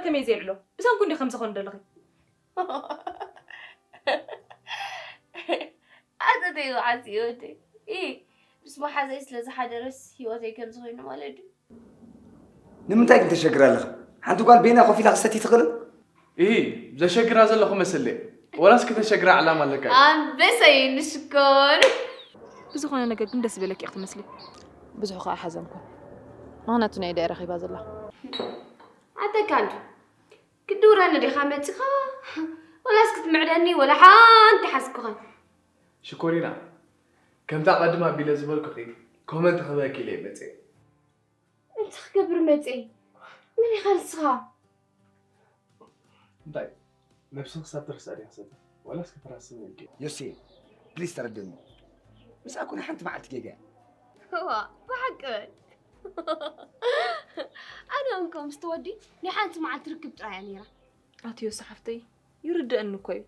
ከመይ ዘየልዕሎ? ብሰንኩ እንዲ ከምዚ ኾን ዘለኺ። ኣተተይ ወዓስ ህይወተይ ኢ ምስ መሓዘይ ስለ ዝሓደረስ ህይወተይ ከምዚ ኮይኑ ማለት ድዩ? ንምንታይ ግን ተሸግር ኣለኻ? ሓንቲ ጓል በይና ኮፍ ኢላ ክሰቲ ትኽእልን? ኢሂ ዘሸግራ ዘለኹ መስል ዋላስ ከተሸግራ ዕላማ ኣለካ? ኣንበሰይ ንሽኮር ብዝኾነ ነገር ግን ደስ ዝበለኪ ኢኺ ትመስሊ። ብዙሕ ከዓ ሓዘንኩ። ምኽንያቱ ናይ ዳይ ረኺባ ዘላ። ኣተካ እንዱ ክትድውረኒ ዲኻ መፂኻ? ወላስ ክትምዕደኒ ወላ ሓንቲ ሓስኩኸን። ሽኮሪና ከምታ ቀድም ኣቢለ ዝበልኩኺ ኮመንት ክበኪ ኢለ መፅእ። እንታይ ክገብር መፅእ? መን ኢኻ ንስኻ? እንታይ ነብስኺ ክሳብ ትርስኣ ዲኻ ሰተ ዋላስ ክትረስኒ ኢልኪ? ዮሴ ፕሊስ ተረድኒ። ምሳኣ ኮነ ሓንቲ መዓልቲ ጌጋ እያ። እዋ ብሓቂ በል። ኣነ እንኮ ምስቲ ወዲ ናይ ሓንቲ መዓልቲ ርክብ ጥራይ እያ ነይራ። ኣቲ ዮሴ ሓፍተይ ይርደአኒ እኮ እዩ።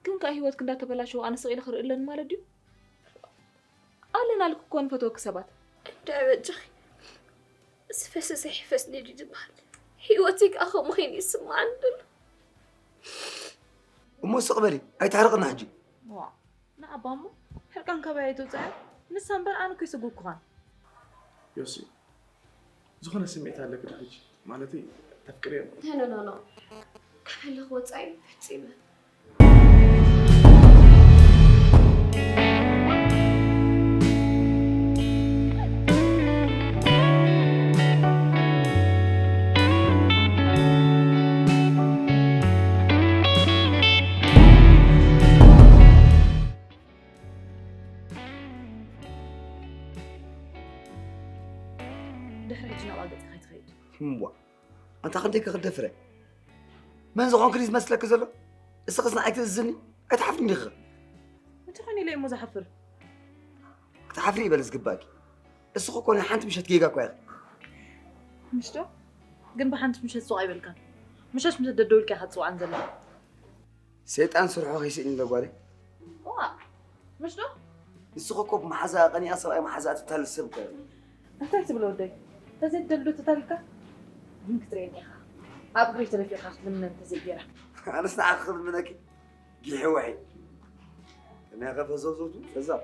ግን ከኣ ህይወትኪ እንዳተበላሸወ ኣነ ስቕ ኢለ ክርኢ ኣለኒ ማለት ድዩ? ኣለና ኢልኪ እኮ ንፈትወኪ ሰባት። እንድዒ በጃኺ ዝፈሰሰ ይሕፈስ ድዩ ዝበሃል? ህይወተይ ከኣ ከምኡ ኮይኑ ይስምዓኒ ዘሎ። እሞ ስቕ በሊ ኣይተሕርቕና ሕጂ። ዋእ ንዓባ እሞ ሕርቃን ካባይ ኣይትውጻእዮ። ንሳ እምበር ኣነ እኮ ኣይሰጎግኩኻን። ዮሲ ዝኾነ ስምዒት ኣለኪ ዶ ሕጂ? ማለተይ ተፍቅርዮ? No no no no ካበይ ኣለኺ ወጻኢ ፈጺመ። ድሕሪ ሕጂ ናብኣ ገጽካ ኣይትኸይድ። እምቧ ኣንታ ክንደይ ከ ክደፍረ መን ዝኾንክን እዩ ዝመስለኪ ዘሎ እስኽስ ንዓይ ትእዝዝኒ ኣይትሓፍርን ዲኺ እንተኾይኑ ኢለ እሞ ዝሓፍር ክትሓፍሪ ይበል ዝግባእኪ እስኺ እኮ ናይ ሓንቲ ምሸት ጌጋ እኳ ኢኺ ምሽ ዶ ግን ብሓንቲ ምሸት ሱቕ ኣይበልካን ምሸት ምሸት ደደውልካ ኢኻ ትፅውዓን ዘለኻ ሰይጣን ስርሑ ከይስእን ኢለ ጓለይ ዋእ ምሽ ዶ ንስኺ እኮ ብመሓዛ ቀኒኣ ሰብኣይ መሓዛ ትታልል ሰብ እኮ ኢኺ እንታይ ትብል ወደይ ተዘይትደሊ ዶ ተታሊልካ ግን ክትርእየኒ ኢኻ ኣብ እግረይ ተደፊእካ ክትልምነኒ ተዘይገይራ ኣነስ ንዓኺ ክልምነኪ ጊሒ ውሒ ናይ ኸፈ ዘብዘቱ ፈዛብ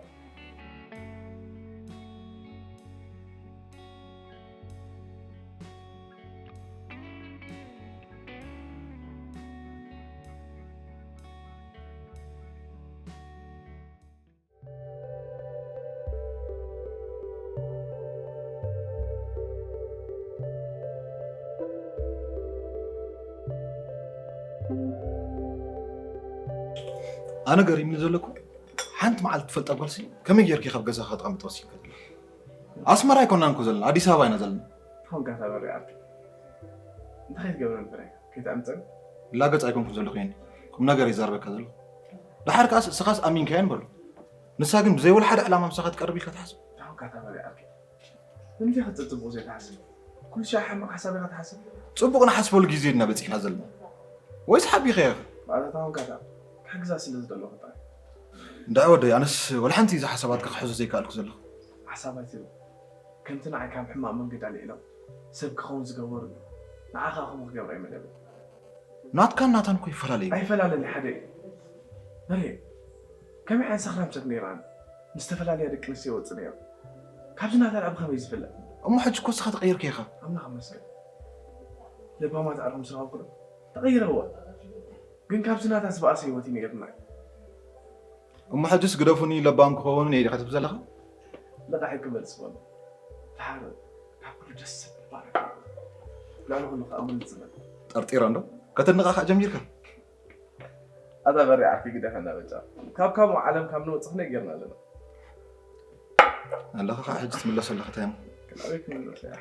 ኣነ ገሪምኒ ዘለኩ ሓንቲ መዓልቲ ትፈልጣ ጓልሲ ከመይ ጌርኪ ካብ ገዛኻ ክትቐምጥ ወሲንካ ዘለኺ ኣስመራ ኣይኮናን እኮ ዘለና ኣዲስ ኣበባ ኢና ዘለና ታንካ ተበሪዓልኪ እንታይ ክትገብረ ነበር ከይትኣምፀኒ ላገፅ ኣይኮንኩን ዘለኹ የኒ ቁም ነገር ይዛርበካ ዘለኹ ደሓር ከኣስ እስኻስ ኣሚንካየን በሉ ንሳ ግን ብዘይ ወላ ሓደ ዕላማ ምሳኻ ትቀርብ ኢልካ ትሓስብ ታንካ ተበሪዓልኪ ንምንታይ ክትፅብቕ ዘይትሓስብ? ኩሉ ሻዕ ሕማቕ ሓሳብ ኢኻ ትሓስብ? ጽቡቕ ንሓስበሉ ግዜ ድና በጺሕና ዘለና? ወይስ ሓቢኸ ኢኻ? ብኣታታውን ካታ ክሕግዛ ስለ ዝደለኹ ጥራይ። እንድዒ ወደይ፣ ኣነስ ወላ ሓንቲ እዛ ሓሳባትካ ክሕዞ ዘይከኣልኩ ዘለኹ። ሓሳብ ኣይትህብ። ከምቲ ንዓይ ካብ ሕማቕ መንገዲ ኣልዒሎም ሰብ ክኸውን ዝገበሩኒ፣ ንዓኻ ከምኡ ክገብራ እየ መደበይ። ናትካን ናታን እኮ ይፈላለ እዩ። ኣይፈላለን፣ ሓደ እዩ። መርየ፣ ከመይ ዓይነት ሰኽራም ሰብ ነይሩ ኣነ? ምስ ዝተፈላለያ ደቂ ኣንስትዮ ይወጽእ ነይሩ። ካብዚ ናታ ደኣ ብኸመይ እዩ ዝፍለ? እሞ ሕጂ እኮ እስኻ ተቐይርካ ኢኻ። ኣምላኽ ይመስገን። ለባማት ኣዕሩኽ ምስ ረኸብኩ ዶ ተቐይረ? እወ። ግን ካብዚ ናታ ዝበኣሰ ህይወት እዩ ነይሩና። እሞ ሕጅስ ግደፉኒ ለባም ክኸውን እየ ዲኻ ትብል ዘለኻ? ልቓሕ ክመልስ በሎ። ድሓር ካብ ኩሉ ደስ ዘብል ባርያ። ልዕሊ ኩሉ ከኣ ምሉእ ዝበል። ጠርጢረ እንዶ ከተነቓቕሕ ጀሚርካ። ኣታ በሪ ዓርኪ ግደፈና በጃ። ካብ ካብኡ ዓለም ካብ ንወጽእ ክንደይ ጌርና ኣለና። ኣለኻ ከዓ ሕጂ ትምለስ ኣለኻ ታይም። ክላበይ ክንምለስ እያ።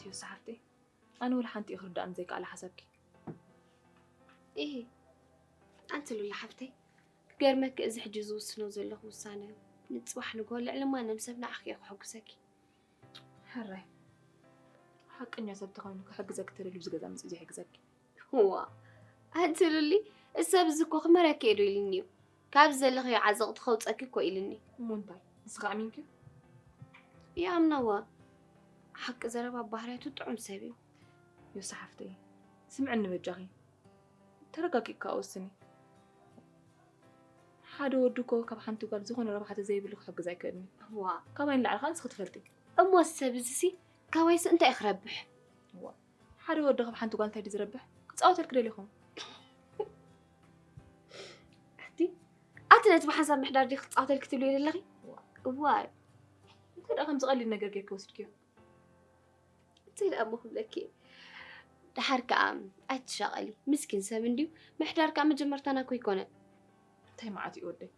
ዮሳ ሓፍተይ፣ ኣነ ወላ ሓንቲ እዩ ክርዳእኒ ዘይከኣለ ሓሳብኪ። እሂ ኣንቲ ሉላ ሓፍተይ፣ ክገርመኪ እዚ ሕጂ ዝውስኖ ዘለኹ ውሳነ ንፅባሕ ንግሆ ልዕሊ ማንም ሰብ ንዓኺ እየ ክሕጉሰኪ። ሕራይ፣ ሓቀኛ ሰብ ተኾይኑ ክሕግዘኪ ተደልዩ ኣብዚ ገዛ መፂኡ ዘይሕግዘኪ። ዋ ኣንቲ ሉሊ፣ እሰብ እዚ እኮ ክመረኪ እየ ዶ ኢልኒ እዩ። ካብዚ ዘለኽዮ ዓዘቕቲ ከውፀኪ እኮ ኢልኒ። እሞ እንታይ ንስኻ ኣሚንኪ? ይኣምነዋ። ሓቂ ዘረባ ባህርያቱ ጥዑም ሰብ እዩ። ዮሳ ሓፍተይ፣ ስምዕኒ በጃኺ፣ ተረጋጊእካ ወስኒ። ሓደ ወዲ እኮ ካብ ሓንቲ ጓል ዝኾነ ረብሓ ተዘይብሉ ክሕግዝ ኣይክእልን እዩ። ዋ ካባይ ንላዕሊ ከዓ ንስኺ ትፈልጢ። እሞ ሰብ እዚ ሲ ካባይስ እንታይ ክረብሕ? ሓደ ወዲ ካብ ሓንቲ ጓል እንታይ ድዩ ዝረብሕ? ክፃወተልክ ደሊኹም። ኣቲ ኣቲ ነቲ ብሓንሳብ ምሕዳር ዲ ክፃወተልክ ትብልዮ ዘለኺ? እዋይ እንታይ ደኣ ከምዚ ቀሊል ነገር ጌርኪ ወሲድክዮ? እንታይ ደኣ እሞ ክብለኪ? ደሓር ከዓ ኣይትሻቐሊ፣ ምስኪን ሰብ እንድዩ። ምሕዳር ከዓ መጀመርታና እኮ ኣይኮነን። እንታይ መዓት እዩ ወደይ?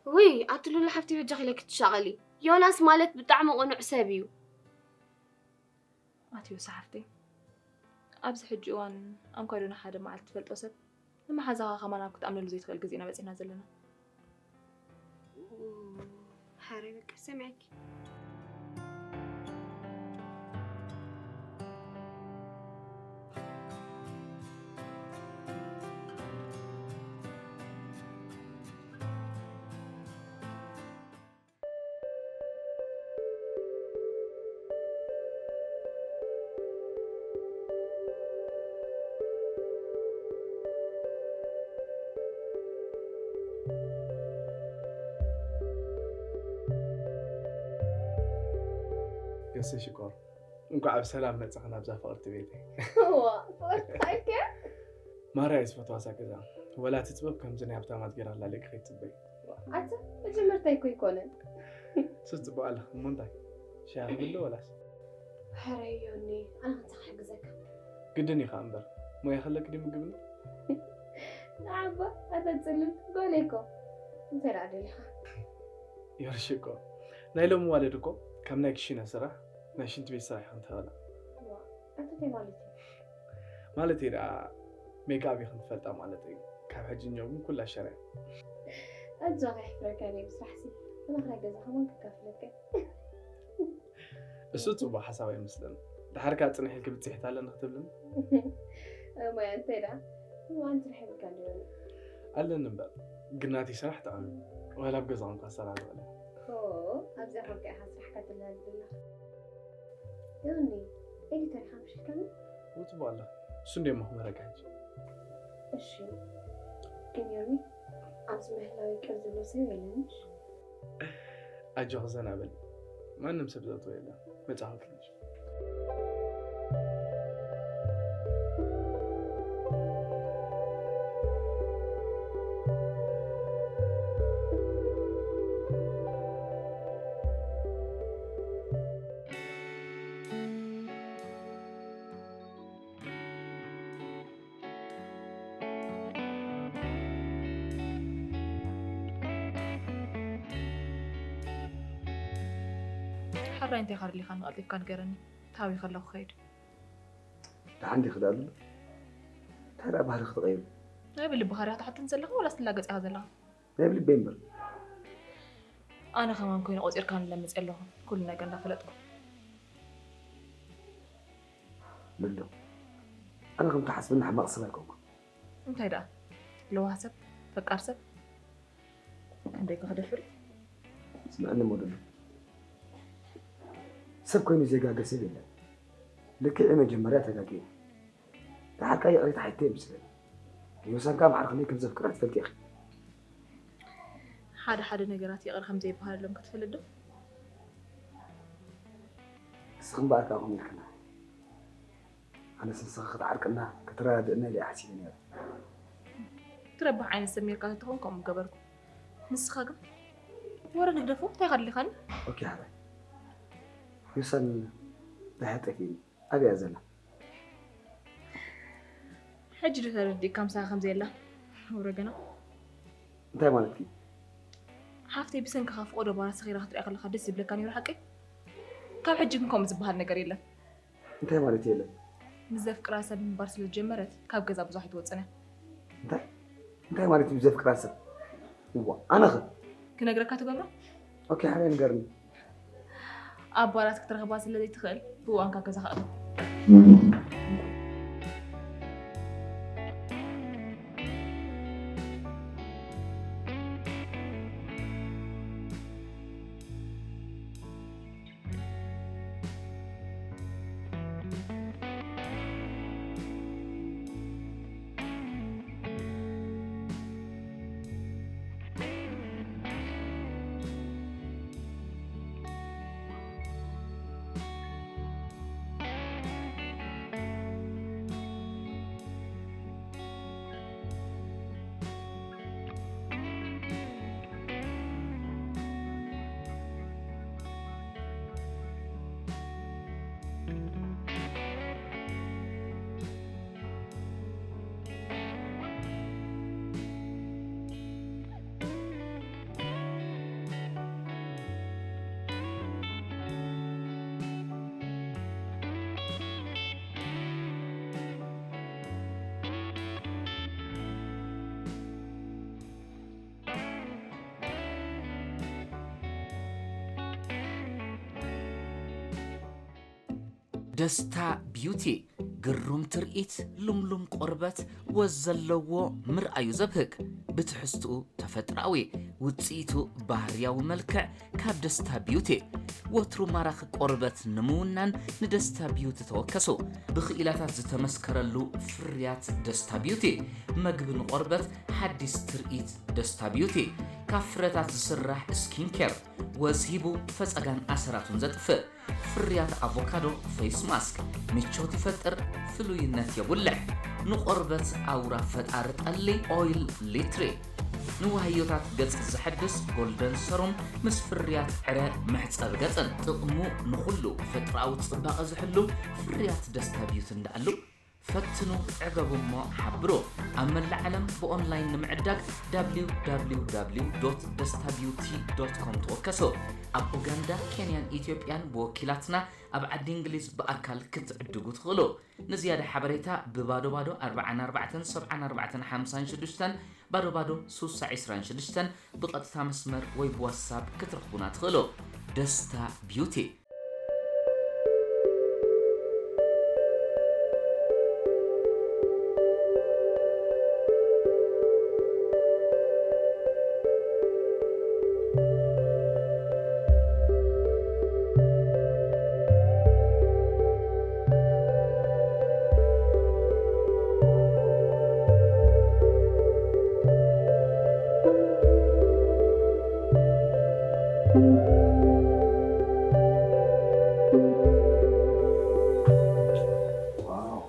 ውይ ኣቲ ሉላ ሓፍቲ በጃኺ ኢለኪ ትሻቐሊ። ዮናስ ማለት ብጣዕሚ ቅኑዕ ሰብ እዩ። ኣቲ ዮሳ ሓፍተይ፣ ኣብዚ ሕጂ እዋን ኣንኳይ ዶ ንሓደ መዓልቲ ትፈልጦ ሰብ ንመሓዛኻ ከማን ኣብ ክትኣምነሉ ዘይትኽእል ግዜ ኢና በፂሕና ዘለና። ሓራይ በቃ ሰሚዐኪ። የሰይ ሽኮር፣ እንኳዕ ብሰላም መጻኺ ናብዛ ፍቕርቲ ቤተይ። ዋ ወርቃይከ ማራ እየ ዝፈትዋ እዛ ገዛ። ወላ እቲ ጽበብ ከምዚ ናይ ሃብታማት ጌራ ኣላሊእኪ ከይትጽበይ። ኣታ መጀመርታ እኮ ኣይኮነን። ሱስ ጽቡቕ ኣለኺ። እሞ እንታይ ሻሂ ክብል ዶ ወላስ? ሕረዮኒ ኣነ ክንታ ክሕግዘካ። ግድን ኢኻ እምበር። ሞያ ከለኪ ድዩ ምግብና? ንዓባ ኣታ ጽልም ጎሌ እኮ እንታይ ደኣ ደሊኻ? የርሺ እኮ ናይ ሎሚ ዋለድ እኮ ካብ ናይ ክሽነ ስራሕ ናይ ሽንቲ ቤት ስራሕ ኢኽን ትኽእላ። ዋ ኣታ እንታይ ማለት እዩ? ማለት ደኣ ሜክኣፕ ኢኽን ትፈልጣ ማለት እዩ። ካብ ሕጂ እኛው ግን ኩላ ሸርያ። ኣጆኻ ይሕፍረካ እየ ብስራሕሲ። ኣነ ክራይ ገዛ ከማን ከካፍለካ። እሱ ጽቡቕ ሓሳብ ኣይመስልን። ድሓር ከኣ ጽንሕ ኢልኪ ብጽሒት ኣለኒ ክትብልኒ? እማያ እንታይ ደኣ እሞ ኣንቲ ርሒብካ እንዲሆነ። ኣለኒ እምበር ግን ናተይ ስራሕ ጠቓሚ ዋላ ኣብ ገዛኹም እኳ ሰራርቕለ። ኦ ኣብዚኣ ኮንካ ኢኻ ስራሕካ ትላል ዘለኻ። ዮኒ ኤዲተር ኢኻ ምሽልካኒ? ውጽቡ ኣለ እሱ እንደ እሞ ክመረቃ ሕጂ። እሺ ግን ዮኒ ኣብዚ ምህላዊ ቅር ዝብሎ ሰብ የለንሽ። ኣጆኺ ዘና በሊ። ማንም ሰብ ዘእትዎ የለን። መጻኹ ትንሽ። ሓራይ እንታይ ካርሊኻን ቀልጢፍካ ንገረኒ። ታዊ ከለኹ ኸይድ። ደሓን ዲኺ ደኣ ሉሉ? እንታይ ደኣ ባህሪ ክትቐይሩ? ናይ ብልቢ ካርያ ክትሓተኒ ዘለኻ ወላስ ትላገጽ ኢኻ ዘለኻ? ናይ ብልበይ እምበር። ኣነ ከማን ኮይነ ቆጺርካኒ ለምጽ ኣለኹ ኩሉ ነገር እንዳፈለጥኩ። ሉሉ ኣነ ከም ትሓስብኒ ሕማቕ ሰብ ኣይኮንኩን። እንታይ ደኣ ለዋህ ሰብ ፈቃር ሰብ ክንደይ ከ ክደፍር እዩ? ስምዕኒ እሞ ሉሉ ሰብ ኮይኑ ዘይጋገ ሰብ የለን። ልክዕ መጀመርያ ተጋግየ። ደሓር ከኣ ይቕሬታ ሓቲተ ይመስለኒ። ዮሳን ከኣ ማዕረ ክንደይ ከም ዘፍቅራ ትፈልጢ ኢኺ። ሓደ ሓደ ነገራት ይቕረ ከም ዘይበሃለሎም ከ ትፈልጥ ዶ? ንስኺ እምበኣር ከኣ ከምኡ ኢልክና። ኣነስ ንስኺ ክትዓርቅና ክትረዳድእና ኢለ እየ ሓሲበ ነይረ። ትረብሕ ዓይነት ሰብ ኔርካ ተትኾን ከምኡ ምገበርኩ። ንስኻ ግን ወረ ንግደፎ እንታይ ከድሊኻኒ? ኦኬ ሓራይ። ዮሳን ደሓር ጠፊእኒ። ኣበይ እያ ዘላ? ሕጂ ዶ ተረዲእካ ምሳኻ ከም ዘየላ? ወረ ገና። እንታይ ማለትኪ? ሓፍተይ ብሰንክኻ ፍቆዶ ባራ ሰኺራ ክትሪኣ ከለኻ ደስ ይብለካ ነይሩ ሓቀይ? ካብ ሕጂ ግን ከምኡ ዝበሃል ነገር የለን። እንታይ ማለት እዩ? የለን። ምስ ዘፍቅራ ሰብ ምንባር ስለ ዝጀመረት ካብ ገዛ ብዙሕ ኣይትወፅን እያ። እንታይ እንታይ ማለት እዩ ዘፍቅራ ሰብ? እዋ ኣነኸ? ክነግረካ ትገብሮ? ኦኬ፣ ሓደ ንገርኒ። ኣባላት ክትረኽባ ስለ ዘይትኽእል ብእዋን ካብ ገዛ ከእቶ። ደስታ ቢዩቲ ግሩም ትርኢት፣ ሉምሉም ቆርበት፣ ወዝ ዘለዎ፣ ምርኣዩ ዘብህግ፣ ብትሕዝትኡ ተፈጥሮኣዊ፣ ውፅኢቱ ባህርያዊ መልክዕ ካብ ደስታ ቢዩቲ። ወትሩ ማራኺ ቆርበት ንምውናን ንደስታ ቢዩቲ ተወከሱ። ብኽኢላታት ዝተመስከረሉ ፍርያት ደስታ ቢዩቲ። መግቢ ንቆርበት፣ ሓዲስ ትርኢት ደስታ ቢዩቲ። ካብ ፍረታት ዝስራሕ ስኪን ኬር፣ ወዝ ሂቡ ፈፀጋን ኣሰራቱን ዘጥፍእ። ፍርያት ኣቮካዶ ፌስ ማስክ ምቾት ይፈጥር፣ ፍሉይነት የጉልሕ። ንቆርበት ኣውራ ፈጣሪ ጠሊ ኦይል ሊትሪ። ንዋህዮታት ገጽ ዘሐድስ ጎልደን ሰሩም ምስ ፍርያት ዕረ መሕጸቢ ገጽን። ጥቕሙ ንኹሉ ፈጥራዊ ጽባቐ ዝሕሉ ፍርያት ደስታ ቢዩቲ እንዳኣሉ ፈትኑ፣ ዕገቡ እሞ ሓብሩ። ኣብ መላእ ዓለም ብኦንላይን ንምዕዳግ www.destabeauty.com ተወከሱ። ኣብ ኡጋንዳ፣ ኬንያን ኢትዮጵያን ብወኪላትና፣ ኣብ ዓዲ እንግሊዝ ብኣካል ክትዕድጉ ትኽእሉ። ንዝያዳ ሓበሬታ ብባዶ ባዶ ኣርባዓን ኣርባዕተን ሰብዓን ኣርባዕተን ሓምሳን ሽዱሽተን፣ ባዶ ባዶ ሱሳ ዒስራን ሽዱሽተን ብቐጥታ መስመር ወይ ብዋትሳፕ ክትረኽቡና ትኽእሉ። ደስታ ቢዩቲ። ዋው።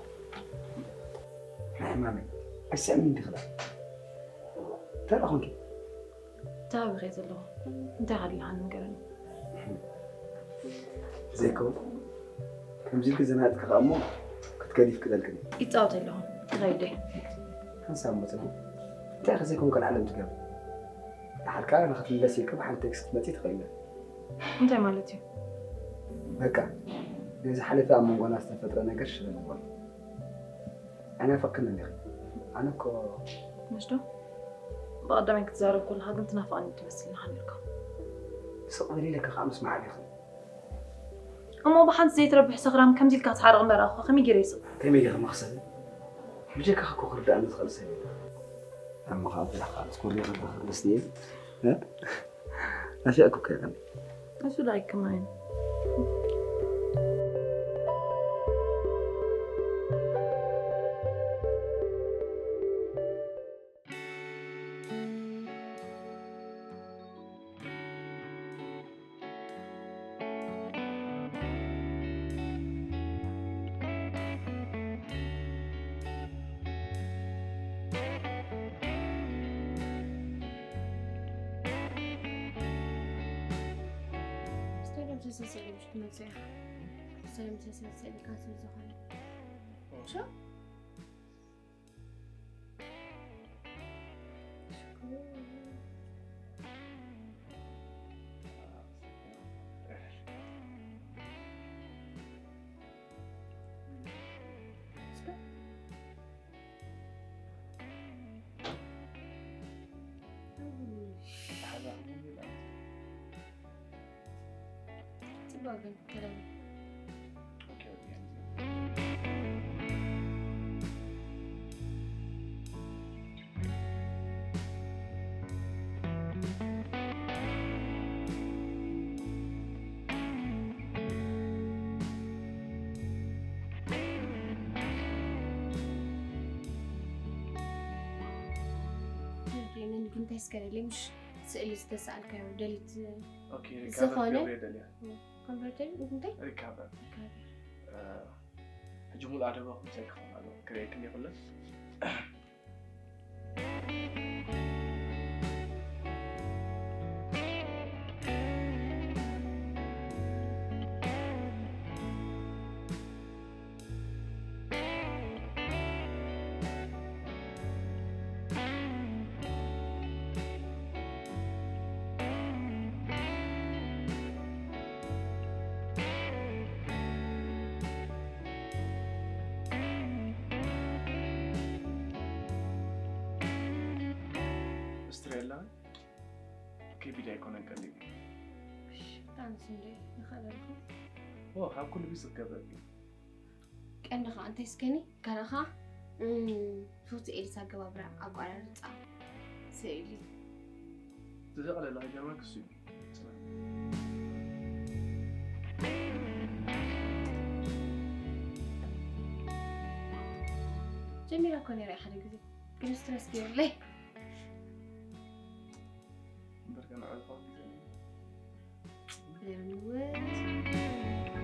ናይ ማመይ። ኣይስዕምን እንዲ ክላ። እንታይ ደኣ ኾንኪ? ተባቢኸ ዘለኹ። እንታይ ካሊኻ ንገረኒ። ዘይከውን። ከምዚ ኢልኪ ዘናጥኪ ከኣ እሞ ክትከዲ ይፍቅደልክን። ይጻወት ኣለኹ። ክኸይደ። ሓንሳብ መጽና። እንታይ ከ ዘይኮንካ ንዓለም ትገብር? ንሓልካ ንክትምለስ ኢልካ ብሓንቲ ቴክስት ክትመጺ ትኽእል ኢኻ። እንታይ ማለት እዩ? በቃ፣ ነዚ ሓለፈ ኣብ መንጎና ዝተፈጥረ ነገር ሽረ ንበሎ። ኣይናፈቅክንን ኢኺ። ኣነ እኮ መሽ ዶ? ብቐዳማይ ክትዛረብ ከለኻ ግን ትናፍቐኒ ትመስል ኢኻ ነርካ። ስቕ በሊ ኢለካ ከዓ ምስማዕ ኢኺ። እሞ ብሓንቲ ዘይትረብሕ ሰኽራም ከምዚ ኢልካ ክትሓርቕ እምበር ኣኹ ከመይ ገይረ ይስቕ? ከመይ ገይረ መኽሰብ? ብጀካኻ እኮ ክርዳእኒ ዝኽእል ሰብ የለን። ኣሞ ከዓ ብላኻ ትኮሪ ከለኻ ደስ እየ። እ? ናፊቕኩካ እየ። እሱ like mine። ስታይሎም ተሰሰለ ምሽ ትመፅያ። ስታይሎም ተሰሰለ ካንስል ዝኾነ። ሾ? ወገን ተለሚ ኦኬ፣ ወዲያ ጊዜ። ግን እንታይ እስከ ደልየ ምሽ ስእሊ ዝተሰኣልካዮ ደሊት ኦኬ፣ ዝኾነ ሪካርድ ገብረ ደልያ። ኮንቨርተር እንታይ ሪካርድ። ካርድ ሕጂ ሙሉ ኣደባኹም ሳይ ክኸውን ኣለዎ። ክርእየኩም ይኽእልን። እስትሬላ ከቢድ ኣይኮነን፣ ቀሊል እዩ። ብጣዕሚ ስንደይ ይኸለልኩ ኦ፣ ካብ ኩሉ ቢስ ዝገብረል እዩ። ቀንዲ ከዓ እንታይ እስከኒ ካልእ ከዓ እም፣ ፍቱ ኤልሳ ኣገባብራ ኣቋራርፃ ስእሊ ዝዘቐለለ ከይገርመክ እሱ እዩ። ጀሚራ እኮ ነይረ ሓደ ግዜ ግን ስትረስ ገይሩለይ እምበር ከ ንዕኡ ዝኾነ ግዜ ነይሩ። Very good.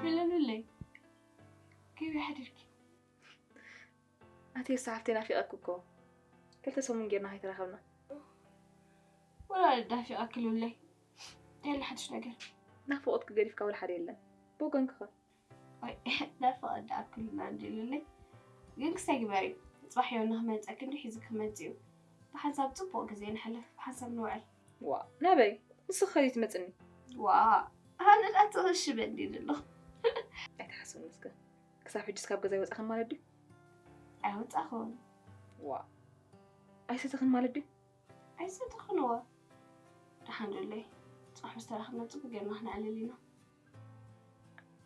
ሉሉለይ፣ ከመይ ሓዲርኪ? ኣቲ የሳ ሓፍተይ ናፊቐኪ እኮ። ክልተ ሰሙን ጌርና ከይተራኸብና። ወላ ናፊቐኪ ሉሉለይ። እንታይ ኣሎ ሓድሽ ነገር? ናፍቖትኪ ገዲፍካ ወላ ሓደ የለን። ብወገንኪ ኸ? ኣይ፣ ናፍቖት ደኣ ኩልና እንድዩ ሉሉለይ። ግን ክሳይ ግበሪ። ጽባሕ ዮኒ ክመጸኪ እንድዩ ሒዙ ክመጽእ እዩ። ብሓንሳብ ጽቡቕ ግዜ ንሕልፍ፣ ብሓንሳብ ንውዕል። ዋ፣ ናበይ? ንስኺ ከ ትመጽኒ? ዋ፣ ኣነ ደኣ ትቕሽበኒ ኣለኹ። ኣይትሓስብኒ እስከ። ክሳብ ሕጂስ ካብ ገዛ ኣይወጻኽን ማለት ድዩ? ኣይወጻኹን። ዋ፣ ኣይሰተኽን ማለት ድዩ? ኣይሰተኽን እዋ። ደሓን ዶ ኣለይ? ጽባሕ ምስ ተራኸብና ጽቡቕ ጌርና ክነዕልል ኢና።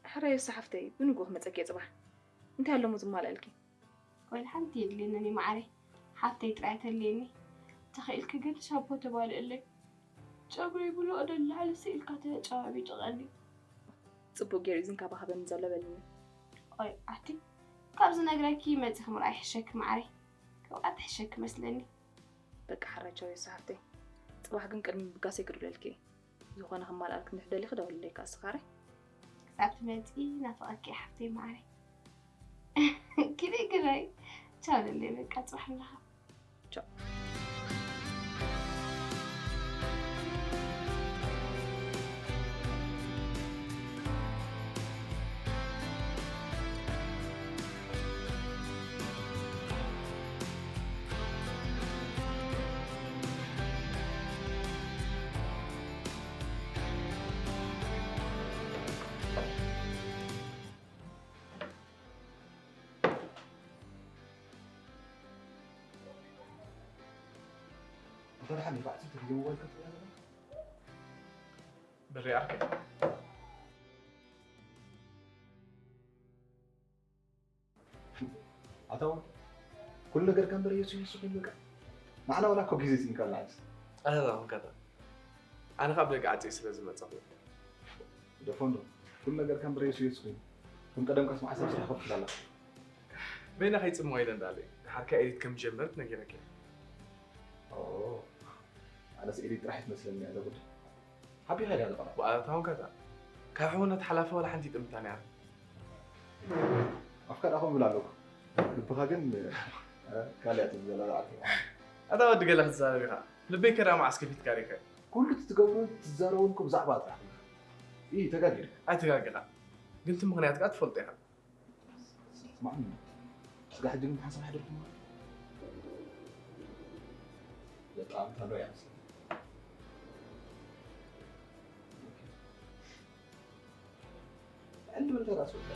ሕራይ እሳ ሓፍተይ፣ ብንግሆ ክመጸኪ እየ ጽባሕ። እንታይ ኣሎ እሞ ዝማልኣልኪ? ወይላ ሓንቲ የድልየንን እዩ መዓረይ። ሓፍተይ ጥራይ ተድልየኒ። ተኽኢልኪ ግን ሻምፖ ተባልእለይ። ጨጉረይ ብሎቕ ንላዕሊ ስኢልካ ተጨባቢጡ ቀንዩ። ጽቡቕ ገይሩ እዩ ዝንከባኸበኒ ዘሎ በልኒ። ኦይ ኣቲ፣ ካብ ዝነግረኪ መጺኺ ምርኣይ ይሕሸኪ መዓረይ። ካብኣ ትሕሸኪ መስለኒ። በቃ ሓራይ ቻው የሱ ሓፍተይ። ጽባሕ ግን ቅድሚ ምብጋሰይ ክድውለልኪ እየ። ዝኾነ ከማልኣልኪ እንድሕር ደሊኺ ደውልለይ ከኣ እስኻሪ። ክሳብ ትመጺ ናፍቐኪ እየ ሓፍተይ መዓረይ። ግደይ ግደይ። ቻው ለለይ በቃ ጽባሕ ንራኸብ። ቻው። እንተ ደሓን ይፋዕ ስልቲ ግዜ ሞባይል ከጥፍእያ ዘለካ? ብሪ ኣርኪ ኣታ ወዲ፣ ኩሉ ነገር ከም በረ የሱ የሱ ኮይኑ በቃ። ንዓና ወላ እኮ ግዜ ስኢንካልና። ኣታ ዳኹም ከታ ኣነ ካብ ደቂ ዓፂ ስለ ዝመፀኹ። ደፎንዶ፣ ኩሉ ነገር ከም በረ የሱ የሱ ኮይኑ። ከም ቀደም ቀስ መዓስ ኣብ ስራሕ ከፍትላላ። በይና ከይፅምዋ ኢለ እንዳለ። ድሓርካ ኤዲት ከም ጀመርት ነጊረኪ። ኦ፣ ኣነስ ኤዲት ጥራሕ ትመስለኒ እያ እዛ ጉዳይ። ሓቢኻ ኢላ ዝቐረብ። ብኣታ ዳኹም ከታ ካብ ሕውነት ሓላፊ ዋላ ሓንቲ ይጥምታ ነያ። ኣፍካ ደኣ ከምኡ ይብል ኣለኩ። ልብኻ ግን፣ እ፣ ካልእ እያ ትብል ዘላ ዝዓርፍ። ኣታ ወዲ ገለ ክትዛረብ ኢኻ። ልበይ ከዳ መዓስ ከፊትካ ሪኸ? ኩሉ እቲ ትገብሮን ትዛረቦን እኮ ብዛዕባ ጥራሕ። ኢ፣ ተጋጊርካ። ኣይተጋገኻ። ግን እቲ ምኽንያት ከኣ ትፈልጦ ኢኻ። ስማዕኒ፣ ስጋ ሕጂ ግን ሓንሳብ ሓደርኩም ማለት እዩ። በጣም ታሎ እያ መስለኒ። ዕንድ ብል ተራስ ወጣ።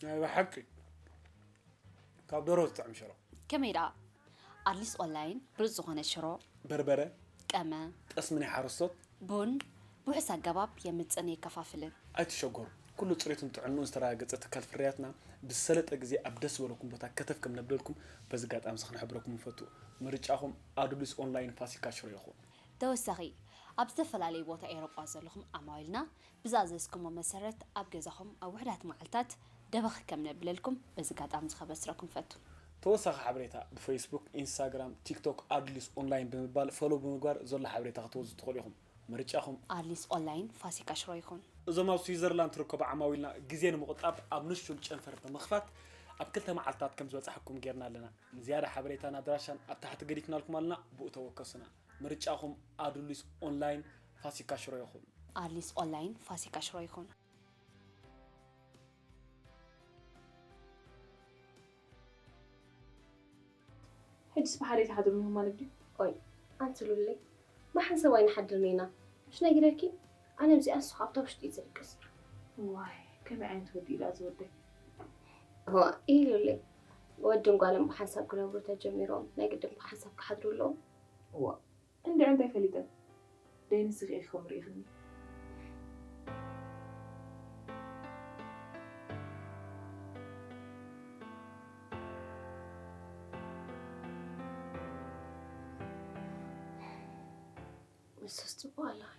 ናይ ብሓቂ ካብ ደሮ ዝጥዕም ሽሮ። ከመይ ደኣ? ኣድሊስ ኦንላይን ብሉጽ ዝኾነ ሽሮ፣ በርበረ፣ ቀመ፣ ጠስሚ ናይ ሓረስቶት፣ ቡን ብውሑስ ኣገባብ የምጽእን የከፋፍልን። ኣይትሸገሩ፣ ኩሉ ጽሬቱን ጥዕንኡን ዝተረጋገጸ ትካል ፍርያትና ብዝሰለጠ ግዜ ኣብ ደስ ዝበለኩም ቦታ ከተፍ ከም ነብለልኩም በዚ ኣጋጣሚ እዚ ክንሕብረኩም ንፈቱ። ምርጫኹም ኣዱሊስ ኦንላይን ፋሲካ ሽሮ ይኹን። ተወሳኺ፣ ኣብ ዝተፈላለዩ ቦታ ኤውሮጳ ዘለኹም ዓማዊልና ብዝኣዘዝኩሞ መሰረት ኣብ ገዛኹም ኣብ ውሑዳት መዓልታት ደበኽ ከም ነብለልኩም በዚ ኣጋጣሚ እዚ ከበስረኩም ንፈቱ። ተወሳኺ ሓበሬታ ብፌስቡክ፣ ኢንስታግራም፣ ቲክቶክ ኣድሊስ ኦንላይን ብምባል ፎሎው ብምግባር ዘሎ ሓበሬታ ክትወስዱ ትኽእሉ ኢኹም። ምርጫኹም። ኣድሊስ ኦንላይን ፋሲካ ሽሮ ይኹን። እዞም ኣብ ስዊዘርላንድ ትርከቡ ዓማዊልና ግዜ ንምቑጣብ ኣብ ንሹል ጨንፈር ብምኽፋት ኣብ ክልተ መዓልታት ከም ዝበጻሕኩም ጌርና ኣለና። ንዝያዳ ሓበሬታን ኣድራሻን ኣብ ታሕቲ ገዲፍናልኩም ኣለና፣ ብኡ ተወከሱና። ምርጫኹም ኣድሊስ ኦንላይን ፋሲካ ሽሮ ይኹን። ኣድሊስ ኦንላይን ፋሲካ ሽሮ ይኹን። ሕጅስ ብሓደ ኣይትሓድሩን ኢኹም ማለት ድዩ? ኦይ፣ ኣንቲ ሉለይ፣ ብሓንሳብ ኣይንሓድርን ኢና። ምሽ ነጊረኪ፣ ኣነ ምስኣ ንሱ ካብታ ውሽጢ እዩ ዝድቅስ። ዋይ፣ ከመይ ዓይነት ወዲ እዩ ደኣ እዚ ወደይ? እዋ፣ ኢህ ሉለይ፣ ወድን ጓልን ብሓንሳብ ክነብሩ ተጀሚሮም ናይ ግድን ብሓንሳብ ክሓድሩ ኣለዎም። እዋ፣ እንድዒ እንታይ ፈሊጠ? ደይ ንስኺ ኢኺ ከምኡ ርኢኽኒ። ንሱስ ጽቡቕ ኣለኺ።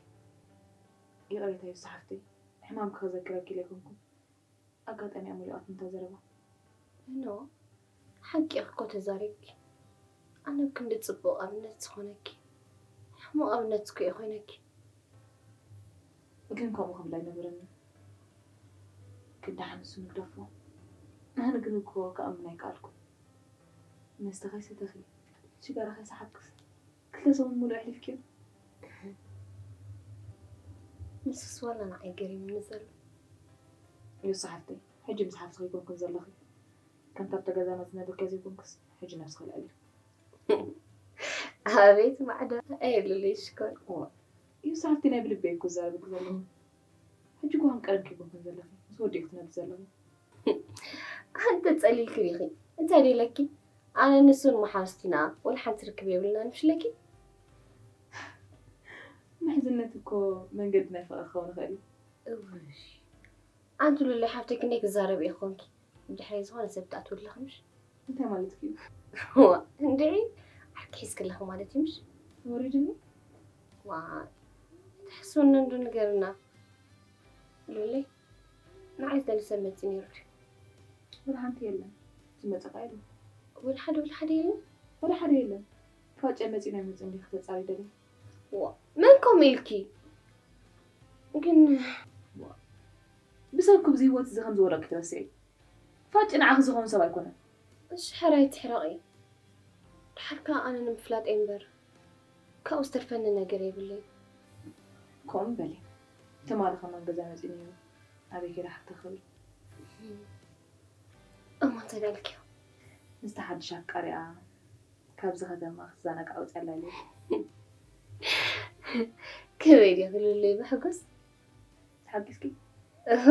ይቕሬታ ዩሱ ሓፍተይ፣ ሕማምኪ ክዘክረኪ ኢለ ኣይኮንኩን። ኣጋጣሚ እያ ሞሊቓትኒ እታ ዘረባ። ኖ፣ ሓቂ ኢኺ እኮ ተዛሪብኪ። ኣነ ኣብ ክንዲ ጽቡቕ ኣብነት ዝኾነኪ፣ ሕሙቕ ኣብነት እኮ እየ ኮይነኪ። ግን ከምኡ ክብል ኣይነበረንን። ግን ደሓን ንሱ ንግደፎ። ኣነ ግን እኮ ክኣምን ኣይከኣልኩን። መስተ ከይሰተኺ፣ ሽጋራ ከይሰሓብክስ፣ ክልተ ሰሙን ሙሉእ ኣሕሊፍክዮ። ንሱስ ዋላ ንዓይ ገሪሙኒ ዘሎ። ዩሱ ሓፍተይ፣ ሕጂ ምስ ሓፍትኺ ኣይኮንክን ዘለኺ። ከምታ ኣብቲ ገዛና ዝነበርክያ ዘይኮንክስ፣ ሕጂ ነብስኺ ኣልዕሊ። ኣቤት ማዕዳ፣ ኣየሉለይ ሽኮር። እዋ፣ ዩሱ ሓፍተይ፣ ናይ ብልበይ እኮ ዝዛረበኪ ዘለኹ። ሕጂ እኮ ከም ቀደምኪ ኣይኮንክን ዘለኺ። ምስ ወዲ ኢኺ ትነብሪ ዘለኺ። ኣንተ ጸሊልኪ ዲኺ? እንታይ ደለኪ? ኣነ ንሱን መሓዙቲና ወላ ሓንቲ ርክብ የብልናን ምሽ ኢለኪ። ምሕዝነት እኮ መንገዲ ናይ ፍቕሪ ክኸውን ይኽእል እዩ። እውይ ኣንቲ ሉለይ ሓፍተይ ክንደይ ክዛረብ እየ ኮንኪ። ብድሕረይ ዝኾነ ሰብ ትኣትውለኺ ምሽ? እንታይ ማለትኪ እዩ? ዋ እንድዒ ዓርኪ ሒዝክለኺ ማለት እዩ ምሽ? ወሪድኒ? ዋ ተሕስውኒ እንዶ ንገርና ሉለይ። ንዓይ ዝደሊ ሰብ መፂ ነይሩ ድዩ? ወላ ሓንቲ የለን። ዝመፀ ኸዓ የለን። ወላ ሓደ ወላ ሓደ የለን? ወላ ሓደ የለን። ፋጨ መፂ ናይ መፅእ እንዲ ክተፃሪ ደሊ። ዋ መን ከምኡ ኢልኪ? ግን ብሰብ ክብዚ ህይወት እዚ ከም ዝወረቂ ትረስዒ። ፋጭ ንዓኺ ዝኾን ሰብ ኣይኮነን። እሺ ሕራይ ትሕረቒ። ድሓር ከኣ ኣነ ንምፍላጠይ እምበር ካብኡ ዝተርፈኒ ነገር የብለይ። ከምኡ በሊ። ትማሊ ከማን ገዛ መፂ ነይሩ። ኣበይ ከይዳ ክትረኽቢ? እሞ እንታይ ዳልክዮ? ምስቲ ሓድሽ ኣፍቃሪኣ ካብዚ ከተማ ክትዘናጋዕ ወፅያ ኣላ ኢሉ። ከመይ ድዩ ክልለይ ብሕጉስ? ተሓጊስኪ? እህ፣